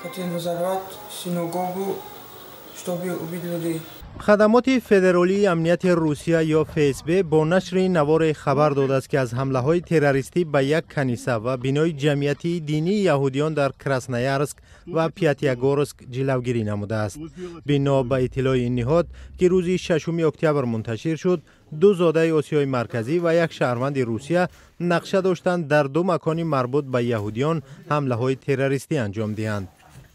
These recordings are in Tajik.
Хотел взорвать синагогу, чтобы убить людей. Хадамоти федералии амнияти Русия ё ФСБ бо нашри наворе хабар додааст, ки аз ҳамлаҳои террористӣ ба як каниса ва бинои ҷамъиятии динии яҳудиён дар Красноярск ва Пятигорск ҷилавгирӣ намудааст. Бино ба иттилои ин ниҳод, ки рӯзи 6 октябр мунташир шуд, ду зодаи Осиёи Марказӣ ва як шаҳрванди Русия нақша доштанд дар ду макони марбут ба яҳудиён ҳамлаҳои террористӣ анҷом диҳанд.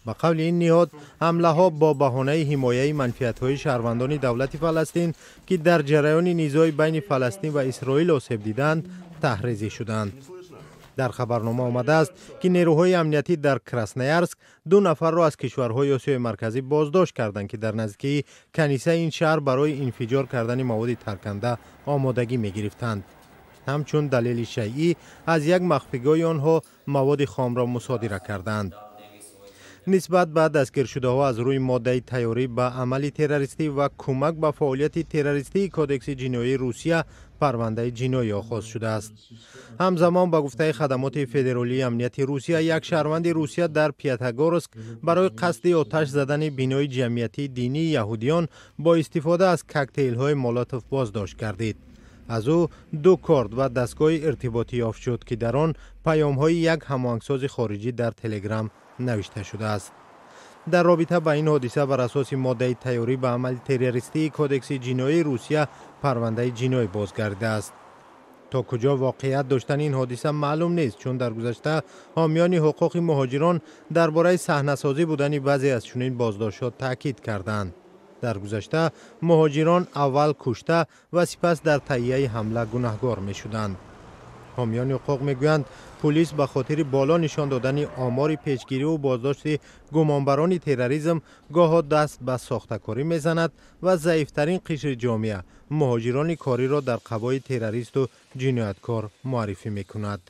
Ба қавли ин ниҳод, ҳамлаҳо бо баҳонаи ҳимояи манфиатҳои шаҳрвандони давлати Фаластин, ки дар ҷараёни низои байни Фаластин ва Исроил осеб диданд, таҳризӣ шуданд. Дар хабарнома омадааст, ки нерӯҳои амниятӣ дар Красноярск ду нафарро аз кишварҳои Осиёи Марказӣ боздошт карданд, ки дар наздикии канисаи ин шаҳр барои инфиҷор кардани маводи тарканда омодагӣ мегирифтанд. Ҳамчун далели шайъӣ аз як махфигоҳи онҳо маводи хомро мусодира карданд. Нисбат ба дастгиршудаҳо аз рӯи моддаи тайёрӣ ба амали террористӣ ва кӯмак ба фаъолияти террористии Кодекси ҷиноии Русия парвандаи ҷиноӣ оғоз шудааст. Ҳамзамон, ба гуфтаи хадамоти федералии амнияти Русия, як шаҳрванди Русия дар Пятигорск барои қасди оташ задани бинои ҷамъиятии динии яҳудиён бо истифода аз коктейлҳои Молотов боздошт гардид. Аз ӯ ду корт ва дастгоҳи иртиботӣ ёфт шуд, ки дар он паёмҳои як ҳамоҳангсози хориҷӣ дар Телеграм навишта шудааст. Дар робита ба ин ҳодиса бар асоси моддаи тайёрӣ ба амали террористии Кодекси ҷиноии Русия парвандаи ҷиноӣ боз гардидааст. То куҷо воқеият доштани ин ҳодиса маълум нест, чун дар гузашта ҳомиёни ҳуқуқи муҳоҷирон дар бораи саҳнасозӣ будани баъзе аз чунин боздоштҳо таъкид карданд. Дар гузашта муҳоҷирон аввал кушта ва сипас дар таҳияи ҳамла гунаҳгор мешуданд. Ҳомиёни ҳуқуқ мегӯянд, пулис ба хотири боло нишон додани омори пешгириву боздошти гумонбарони терроризм гоҳо даст ба сохтакорӣ мезанад ва заифтарин қишри ҷомеа, муҳоҷирони кориро, дар қабои террористу ҷинояткор муаррифӣ мекунад.